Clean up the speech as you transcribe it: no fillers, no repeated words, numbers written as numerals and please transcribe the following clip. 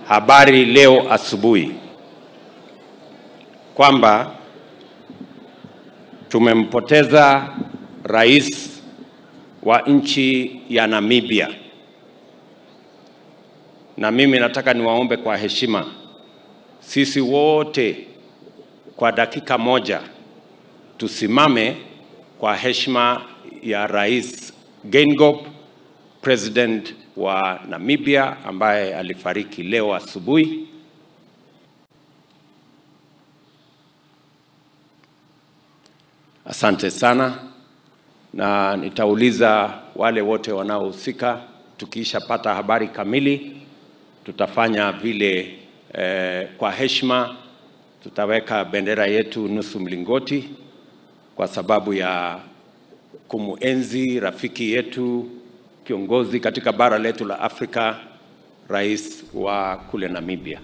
habari leo asubuhi kwamba tumempoteza rais wa nchi ya Namibia. Na mimi nataka niwaombe kwa heshima, sisi wote kwa dakika moja tusimame kwa heshima ya Rais Geingob, President wa Namibia ambaye alifariki leo asubuhi. Asante sana, na nitauliza wale wote wanaohusika, tukishapata habari kamili tutafanya vile kwa heshima tutaweka bendera yetu nusu mlingoti kwa sababu ya kumuenzi rafiki yetu, kiongozi katika bara letu la Afrika, rais wa kule Namibia.